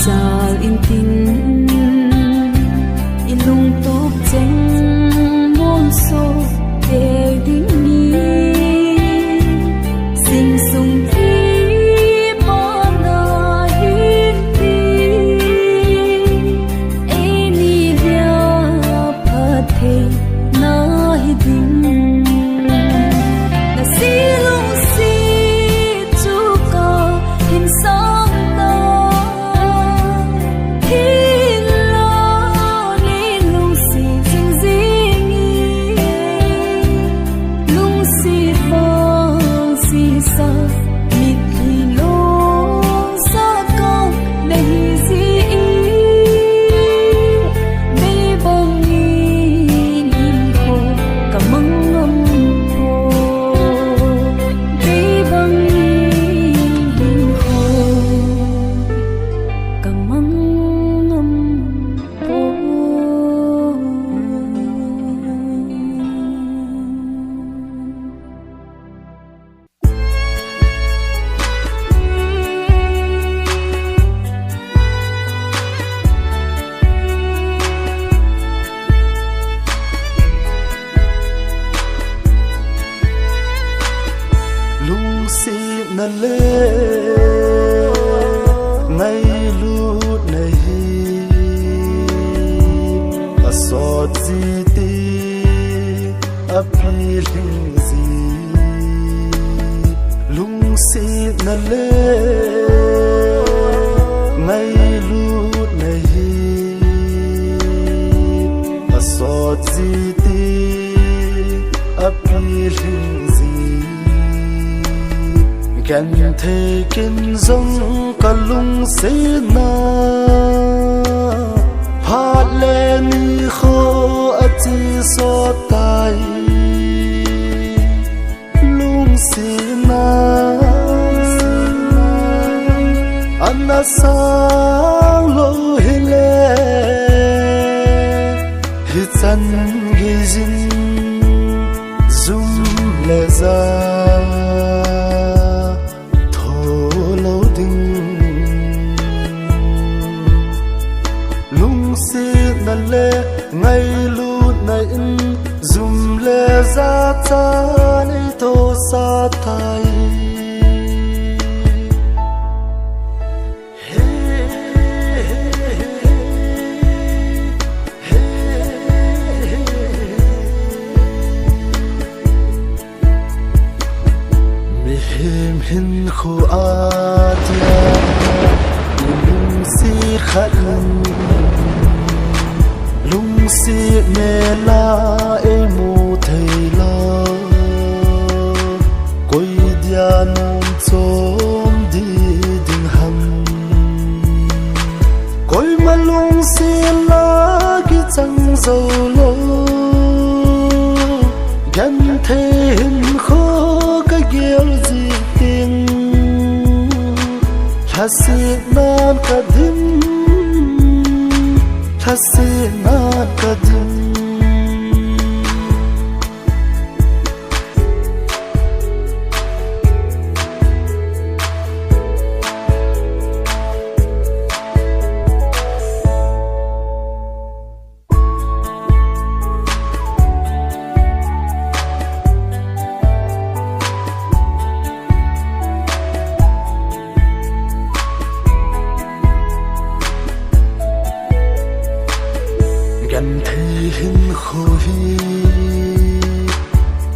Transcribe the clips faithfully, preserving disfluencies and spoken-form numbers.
Chal intin, ilungtup cheng mong so te ding ni. Sing sung ki pa na hin ti. Ei ni dia pha thei na hi ding. Na si lungsi chu ka hin sang ta. Hin la nei lungsi jing jing i. Lungsi vang si sa. Mitlhi lungsa ka nei hi ji i. Nei bang in hin ko ka mang ngam ko. Nei bang in hin ko ka mang ngam ko. Lungsetna le ngailutna hi asot ji ti, apilhing ji. Lungsetna le ngailutna hi asot ji ti, apilhing ji. Genthei kin jong ka lungsetna, phat le nikho achi sot tai. Lungsetna ana sang lou hile, hichan gei jin jum le ja tho lou ding. Lungsetna le ngailutna in jum le ja chan ei tho sat tai. Mihem hinkho a dia i lungset khat in, lungset mel a ei mu thei lou, koi dia nom chom di ding ham. Koima lungset la kichang jou lou, genthei hinkho ka gel ji teng, lhasetnan ka dim, lhasetnan ka dim. Genthei hinkho hi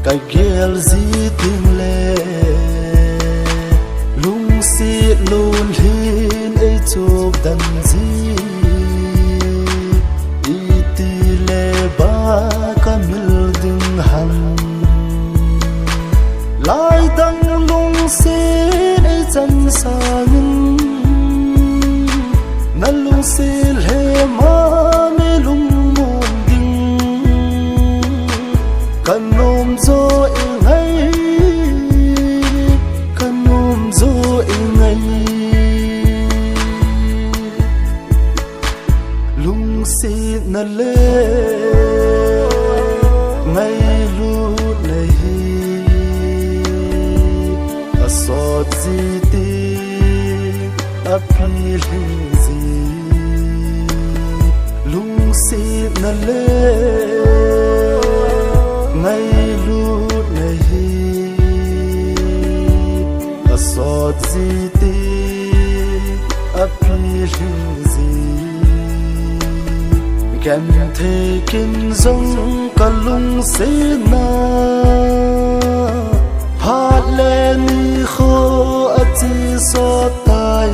ka gel ji teng le, lungset lon hin ei chop dan ji, iti le ba ka mil ding ham. Lai dang lungset ei chan sangin, na lungset le ma nei lungmon ding. Ka nom jo i ngai, ka nom jo i ngai. Lungsetna le ngailutna hi asot ji ti, apilhing ji. le, ngailutna hi asot ji ti apilhing ji. Genthei kin jong ka lungsetna phat le nikho ache sot tai.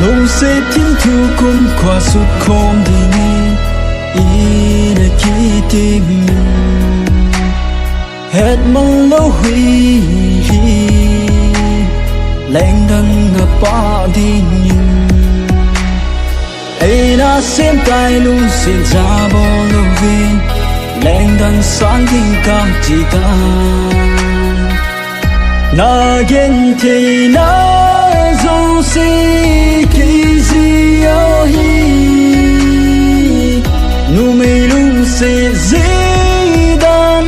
Lungset thim thu kumkhua sutkhom dingin ina kitim. Hetman lou hi hi, lengdang na pah dingin. Eina sem tai lungset jabol louvin, lengdang sang ding kati tan. Na gentheina jouse kei jeh ahi. Numei lungset jeh dan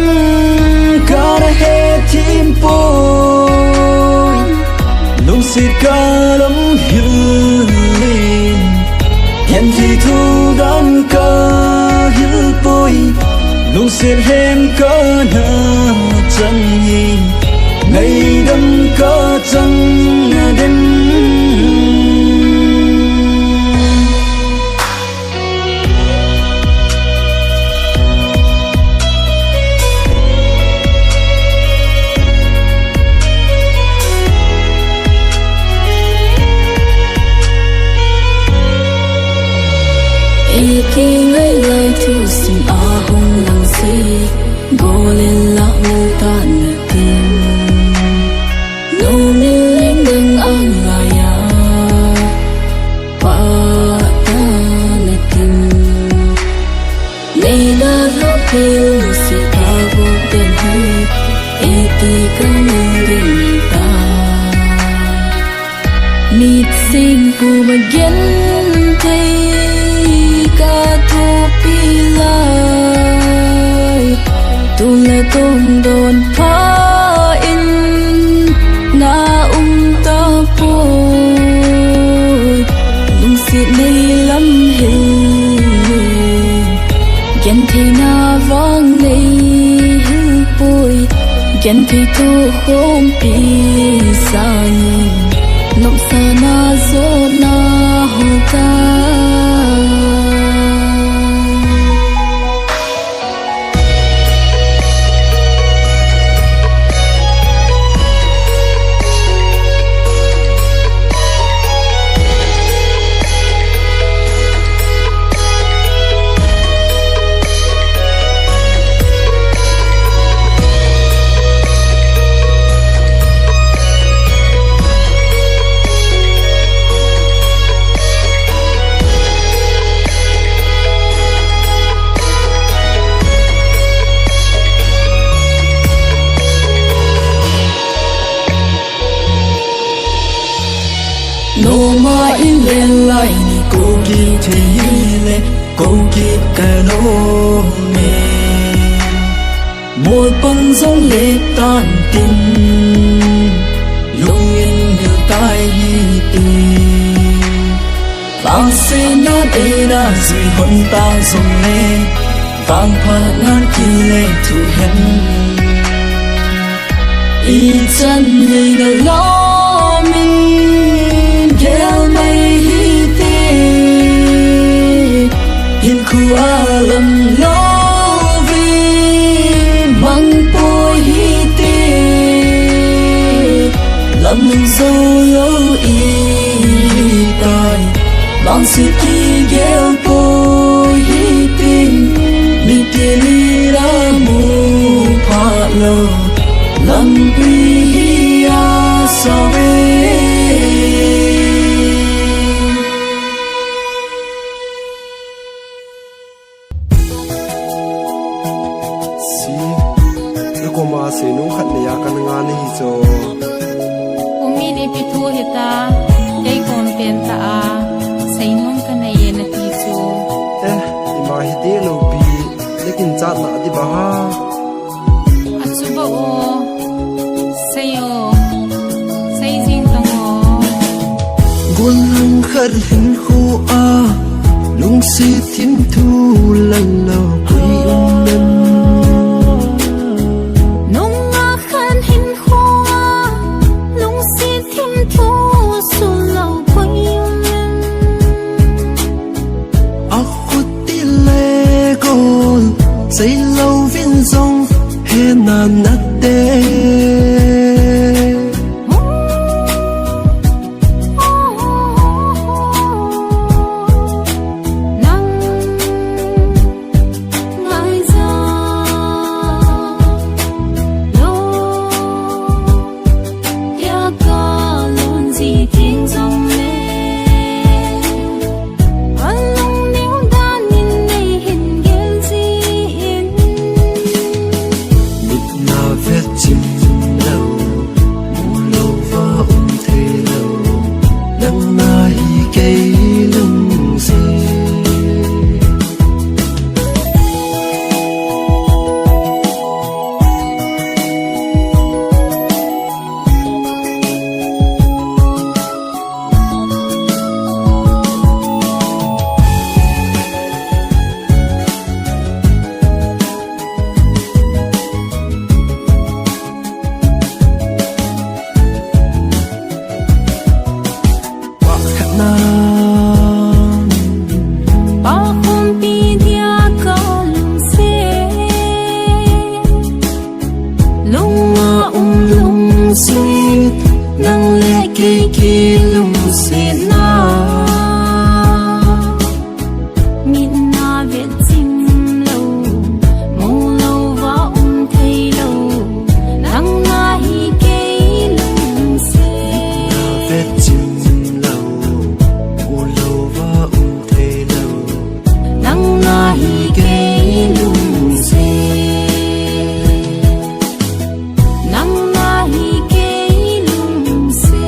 kana hethem poi. Lungset ka lamhil in, genthei thu dan ka hil poi. Lungset lhem kana chang hi, ngaidam ka chang na dem. Eiki ngai lai thusim ahung lang si, golin lah mil tan na tin. Lungmil lengdang ang laiya, pata na tin. Neina lungpil si ka buk den hi, iti ka ning ding ta. Mit sing pu ma genthei ka thupi lai. Tule tong don pha in na um tapoi. Lungset nei lamhil in, gentheina vang nei hil poi. Genthei thu khompi sangin, nopsana jotna hol tai. Noma in le lai ni ko kithei le, ko kit ka nom e. Mol pang jong le tan tin, lungin hil tai hiti. Lungsetna eina jui hon ta jong le, vangphat ngan kile thu hen. Ichan nei na lom in gel mai hite, hinkho a lam lou ve mang poi hite. Lam zo lo i tai, bangsi kigel poi hitin, mitin ila mu pha lo, lampi hi a so ve. Si, nakoma seinung khat neiya kana ngan ahi chu. Umi ni pi thu hita, kei kom pen ta a, seinung kanei e nati chu. Eh, ima hi deh lou pi, nakinchat na di ba ha. Achu ba o, sei o, sei jing tang o. Gol lang khat hinkho a, lungset thim thu lalo koi um em. Nungah khat hinkho a, lungset thim thu sulou koi um em. Akhut tile gol, sei louvin jong hena nate. Nang ngai ja lo. Tia ka lungset thim jong le, alung ning dan in nei hin gel jin. Mit na vet chim lou, mu louva um thei lou, nang nahi kei lungset. Pah khat na, pah khompi dia ka lungset, lung a um lungset, nang le kei kilungsetna. Mit na vet chim lou, mu louva um thei lou, nang nahi kei lungset. Mit na vet chim lou, mu louva um thei lou, nang nahi kei lungset. Nang nahi kei lungset.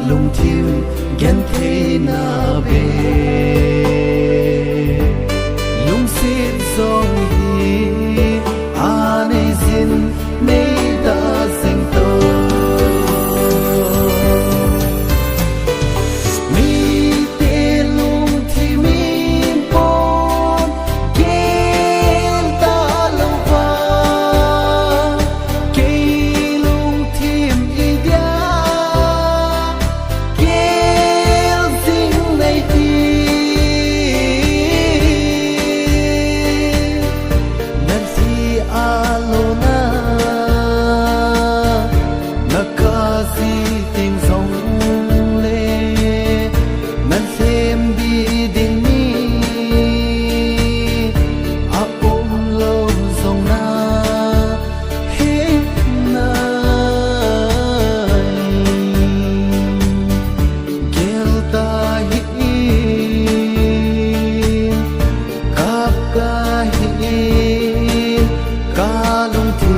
Lungthim gentheina be, lungset jong hi anei jin, nei da jing to. Mite lungthim in pon gel ta lou va, kei lungthim i dia gel jing nei ti. Na si a lo na, na ka si ting jong le, na sem bi ding ni a um lo jong na. He nai, gel ta hi in, kap ka hi in, ka lungthim.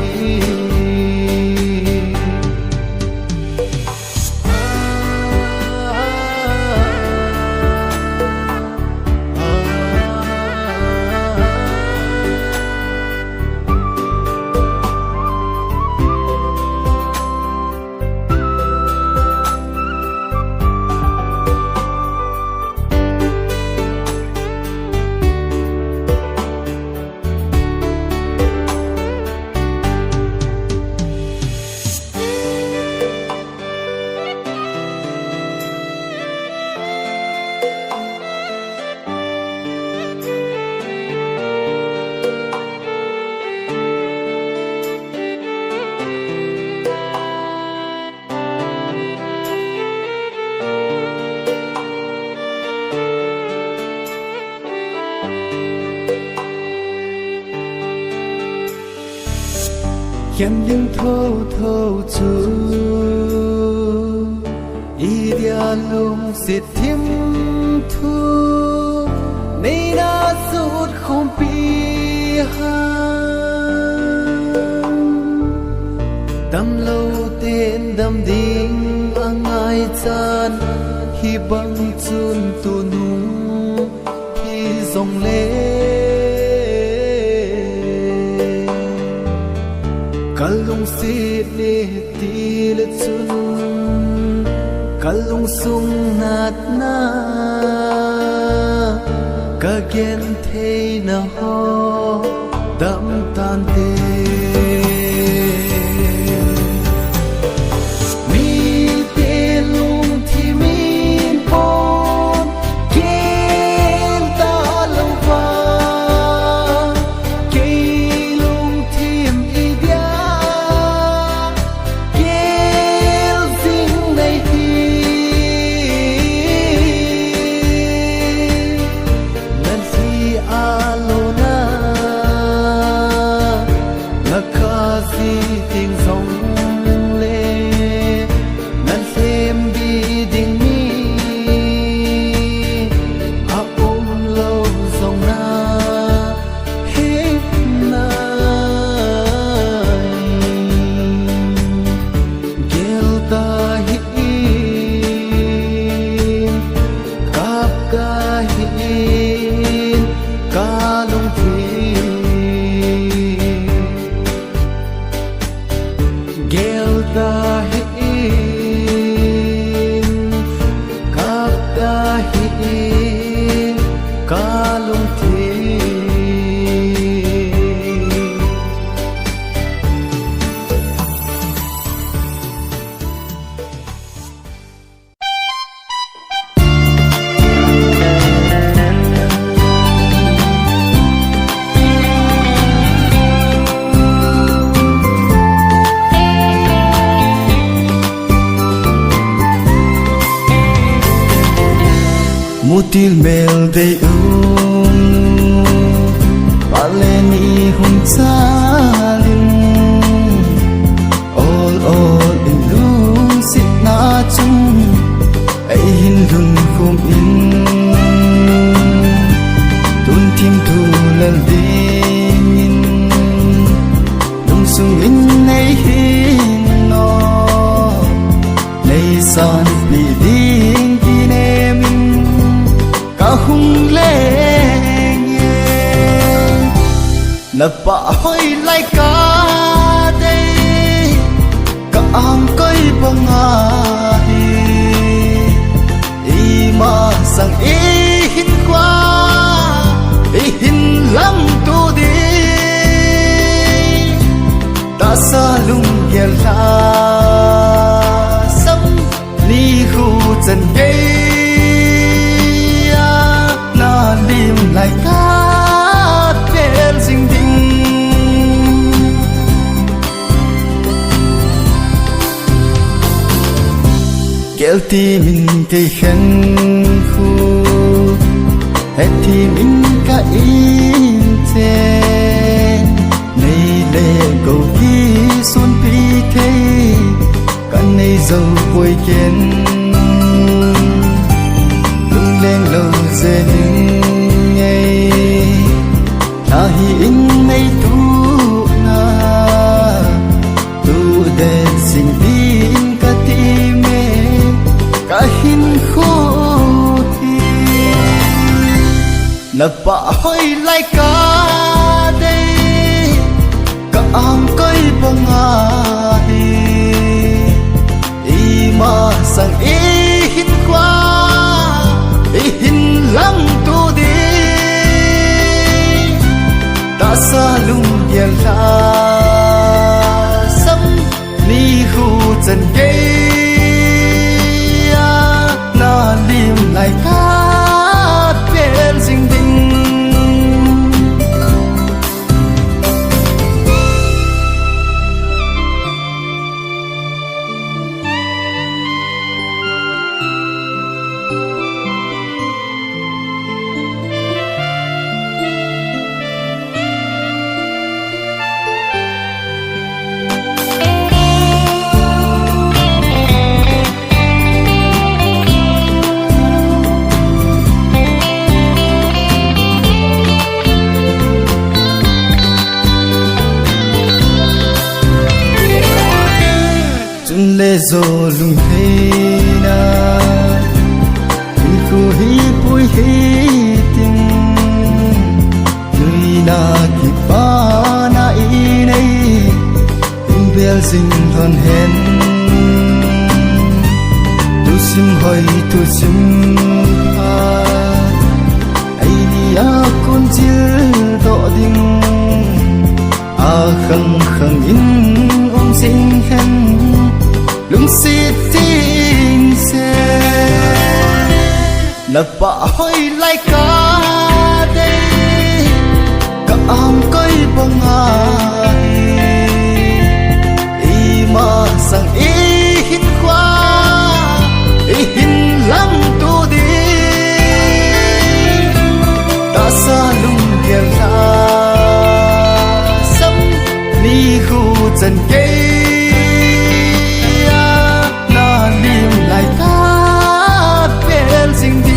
Khen ding thotho chu i dia lungset thim thu nei na sut khompi ham. Damlou ten dam ding a ngai chan, hi bang chun tunu hi jong le ka lungset ni ti le chun, ka lungsung natna ka gentheina ho dam tante. Mite lungthim in pon gel ta lou va, kei lungthim i dia gel jing nei hi. Na si a lo na, na ka si ting jong le, na sem bi ding ni a um lo jong na. He nai, gel ta hi in, kap ka hi in, ka lungthim. Gel ta hi in, kap ta hi in, ka lungthim. Mutil mel dei um, pale ni hung chalin, ol ol in lungsetna chung ei hin lhun khum in, tun thim thu lal ding in, lungsung in nei hin no, nei Sanpi ding kinem in kahung leng e. Napah hoi lai kadei, ka-angkoi banga hi. Ima sang ihinkhoa, ihin lamto ding. Tahsa lunggel lhasam nikho chan geiya, nalim lai kapel jing ding. Kelti min kei khen khu, hetti min ka in che. Nei le gou kisunpi thei, kanei jou poi ken. Lungleng lou jeng ing e, lha hi in nei tuna. Tudet jing ding kati me, kahinkho hi. Napah hoi lai kadei, ka-angkoi banga hi. Ima sang ihinkhoa, ihin lamto ding. Tahsa lunggel lhasam nikho chan geiya, nalim lai kapel jing ding. Chun le jo lungtheina, hinkho hi pui hitin, nuina kipana inei, inbel jing lhon hen. Thusim hoi, thusim pha, eini a kon childoh ding. Akhang khang in um jing hen, lungset ding se. Napah hoi lai kadei, ka-angkoi banga hi. Ima sang ihinkhoa, ihin lamto ding. Tahsa lunggel lhasam nikho chan geiya, nalim lai kapel jing ding.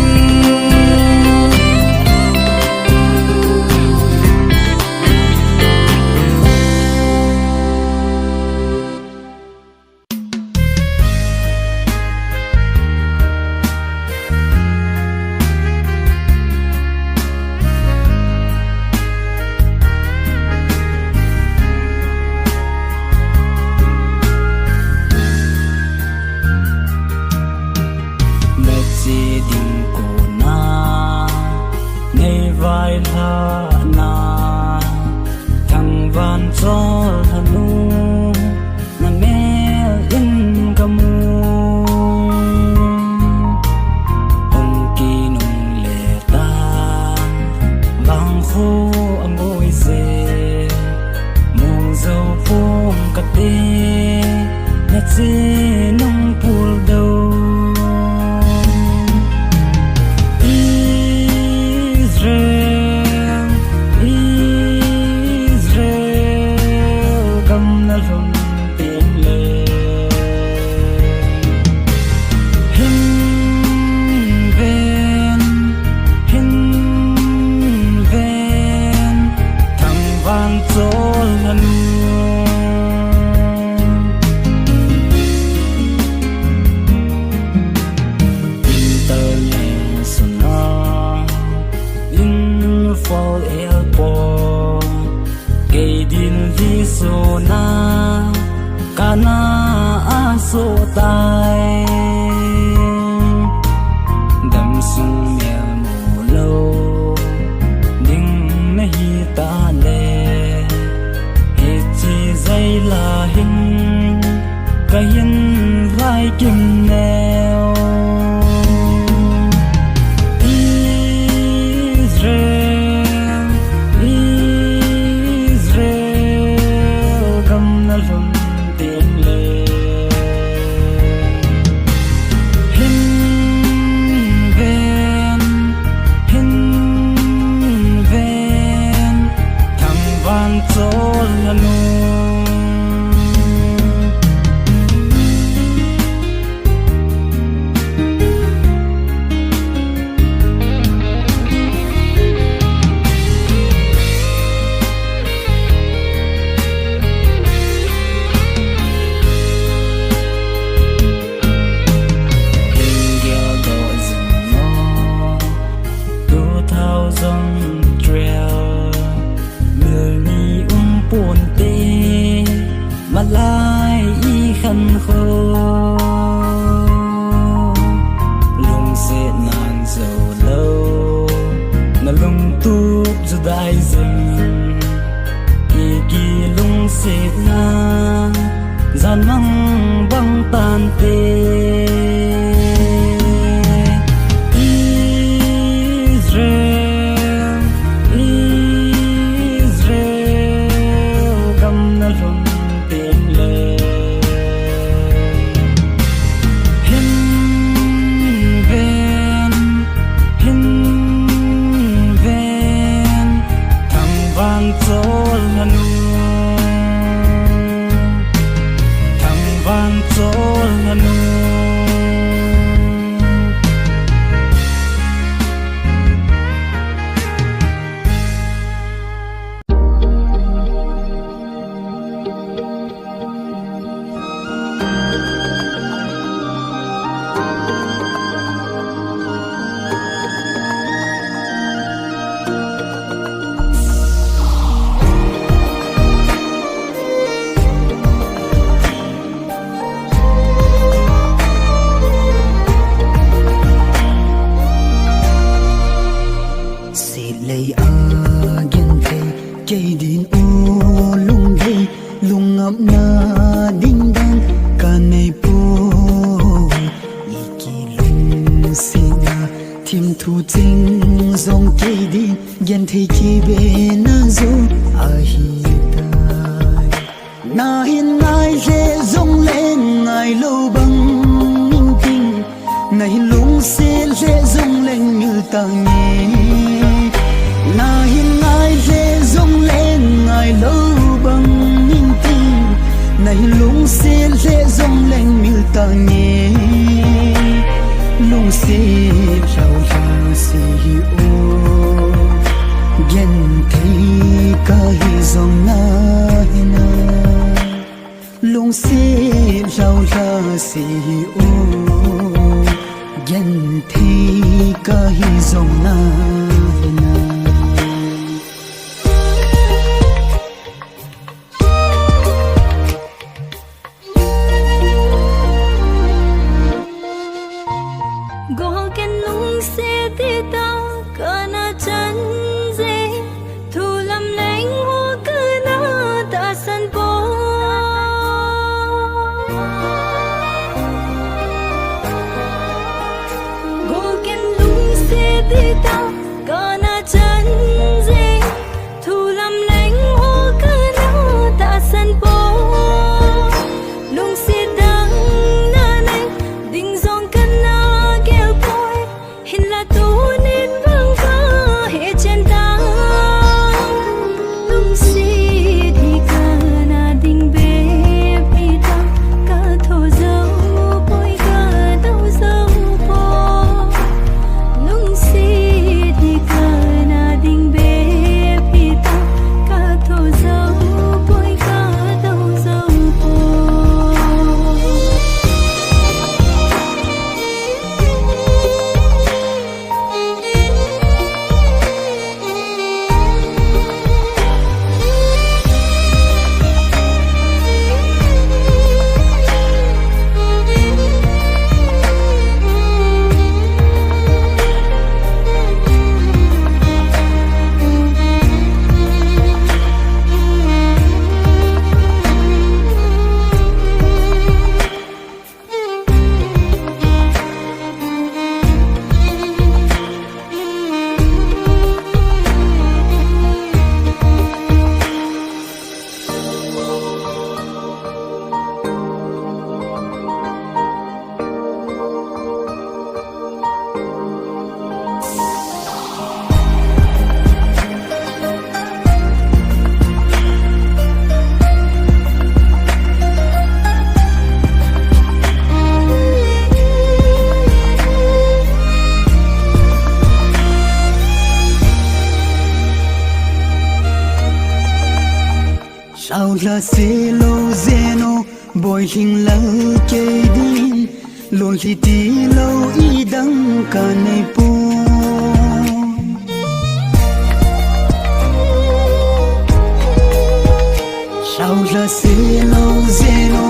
Genthei kibena jo ahitai. Nahin ngai lheh jongleng ngailou bang inting, nahin lungset lheh jongleng mil tange. Nahin ngai lheh jongleng ngailou bang inting, nahin lungset lheh jongleng mil tange. Lungset lhau lha se hi o, genthei kahi jong nahi na. Lungset lhau lha se hi o, genthei kahi jong nahi na. Gol ken lungset ding tah kana chan jing, thu lam leng ho kana tahsan poi. Gol ken lungset ding tah kana chan jing, thu lam leng ho kana tahsan poi. Lungset dang nanei ding jong kana gel poi. Hinla tunin bang kahe chen tan. Lungset hi kana ding bep hitam, ka tho jou poi, ka dou jou poi. Lungset hi kana ding bep hitam, ka tho jou poi, ka dou jou poi. Sao lha se lou jeng o, boi lhing lal kei ding, lonlhi tilou idang kanei poi. Sao lha se lou jeng o,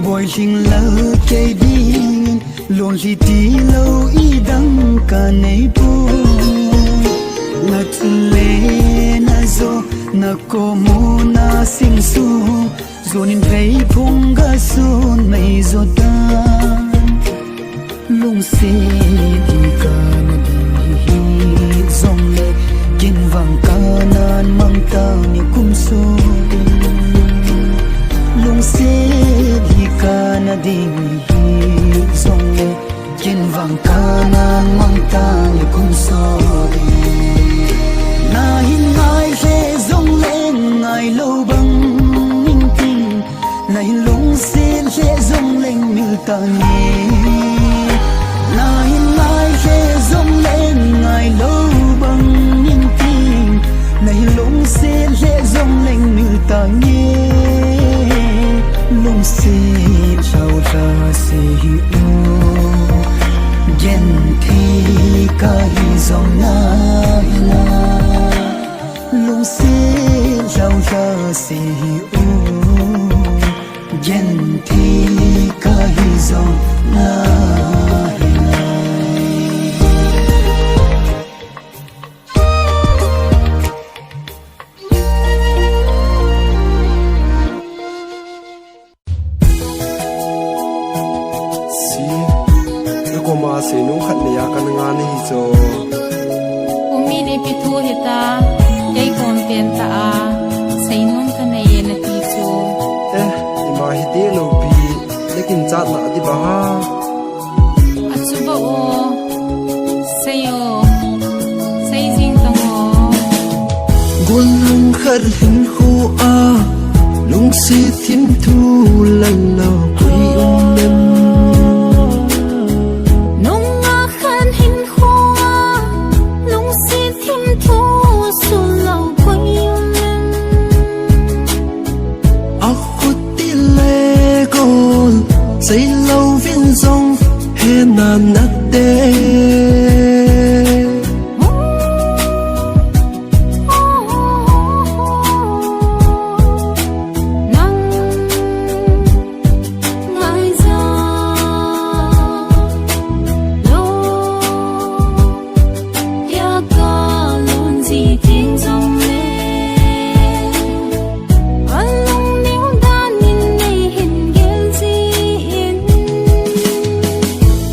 boi lhing lal kei ding, lonlhi tilou idang kanei poi. Nathum le najo, nakom u nasing su, jonin phei phung gasun mei jo tan. Lungset hi kana ding hi jongle, ken vang kanan mang tang ni kum sot in. Lungset hi kana ding hi jongle, ken vang kanan mang tang ni kum sot in. Nahin ngai lheh jongleng ngailou bang inting, nahin lungset lheh jongleng mil tange. Nahin ngai lheh jongleng ngailou bang inting, nahin lungset lheh jongleng mil tange. Lungset lhau lha se hi o, genthei kahi jong nahi na. Lungset lhau lha se hi o, genthei kahi jong nahi na. Si, nakoma seinung khat neiya kana ngan ahi chu. Umi Ipi thu hita, kei kon pen ta a, seinom kanei e nati chu. Eh, ima hiti lou pi, nakinchat na di ba ha. Achu ba o, sei o, sei jing tang o. Golhang khat hinkho a, lungset thim thu lal lou koi um em. Nungah khat hinkho a, lungset thim thu sul lou koi um em. Akhut tile gol, sei louvin jong, hena nate.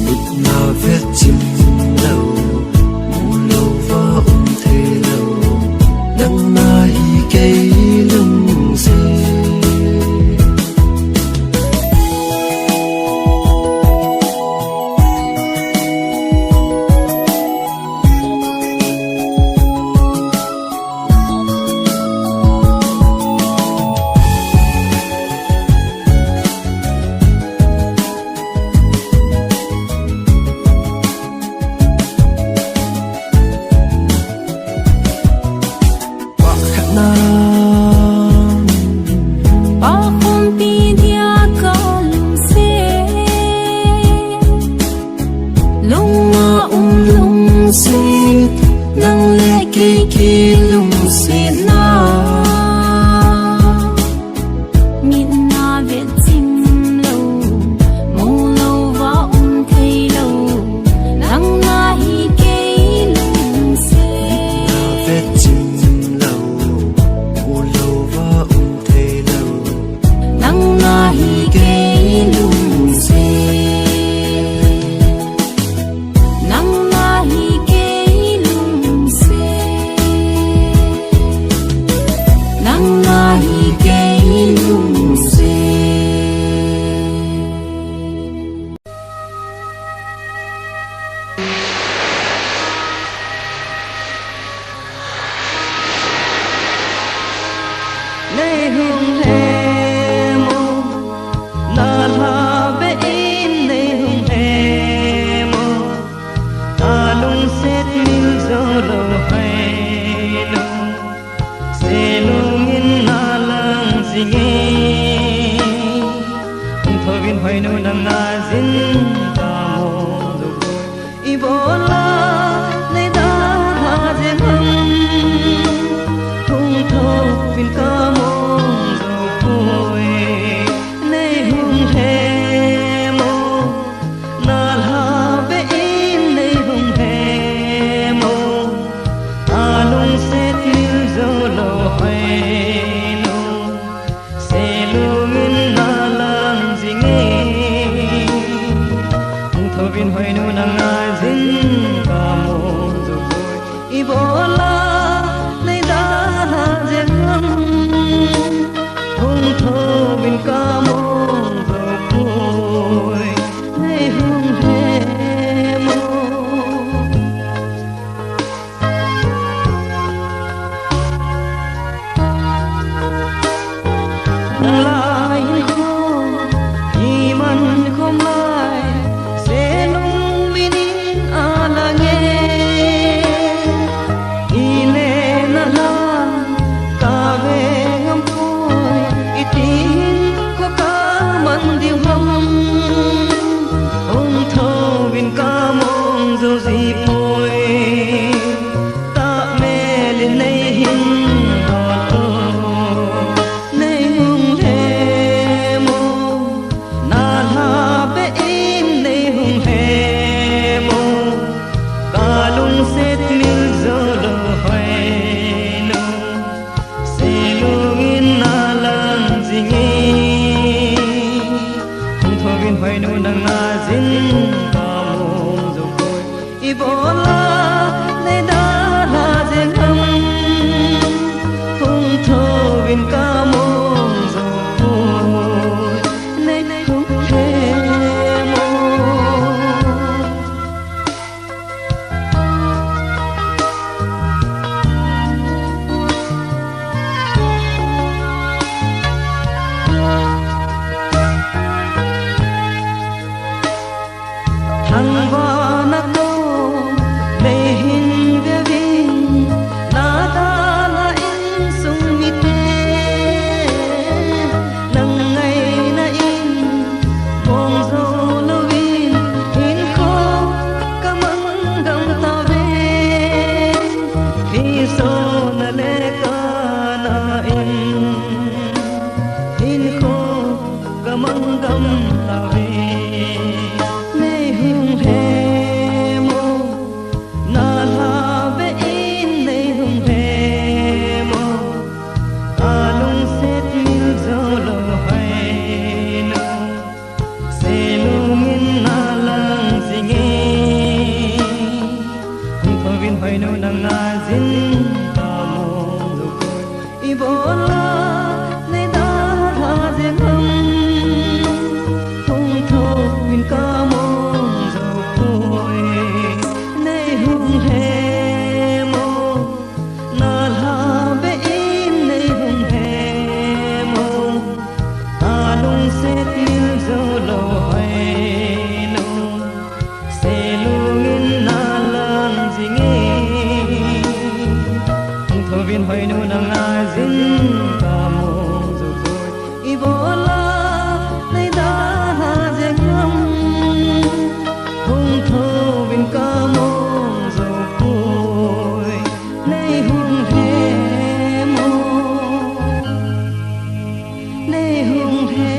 Mit na vet chim lou, mu louva um thei lou, nang nahi kei lungset. Pakhatna, pakhompi dia ka lungset, lungah um lungset, nang le kei kilungsetna. Mit na vet chim lou, mu louva um thei lou, nang nahi kei lungset. Mit na vet chim lou, mu louva um thei lou, nang nahi kei lungset. Nang nahi kei lungset. Nang nahi kei lungset. Nei hung lhem o, na lha be in nei hung lhem o. A lungset mil jou lou hoi nu, se lungin na lang jing e. Hung thouvin hoi nu, nang na jin ka mong jou. Ibola nei dalha jeng ham, hung thouvin ka mong jou poi. Nei hung lhem o, na lha be in nei hung lhem o. A lungset mil jou lou hoi nu, se lungin na lang jing e. Hung thouvin hoi nu, nang na jin ka mong jou poi. Ibola nei dalha jeng ham, hung thouvin ka mong jou poi. Nei hung lhem o. Nang la in ho, iman khom lai, se lung min in a lang e. In Nang vana kou nei hin veuvin, na dalha insung mite, nang ngaina in mong jou louvin, hinkho ka mang gam tauve. Thilsohna le kana in, hinkho ka mang gam tauve. Nei hung lhem o, na lha be in nei hung lhem o, a lungset mil jou lou Hoinu. Selung in na lang jing e, hung thouvin Hoinu, nang na jin ka mong jou poi. Ibola nei dalha jeng ham, hung thouvin ka mong jou poi. Nei hung lhem o, na lha be in nei hung lhem o, a lungset mil jou lou Hoinu. Selung in na lang jing e, hung thouvin Hoinu, nang na jin ka mong jou poi. Ibola nei dalha jeng ham, hung thouvin ka mong jou poi. Nei hung lhem o, nei hung lhem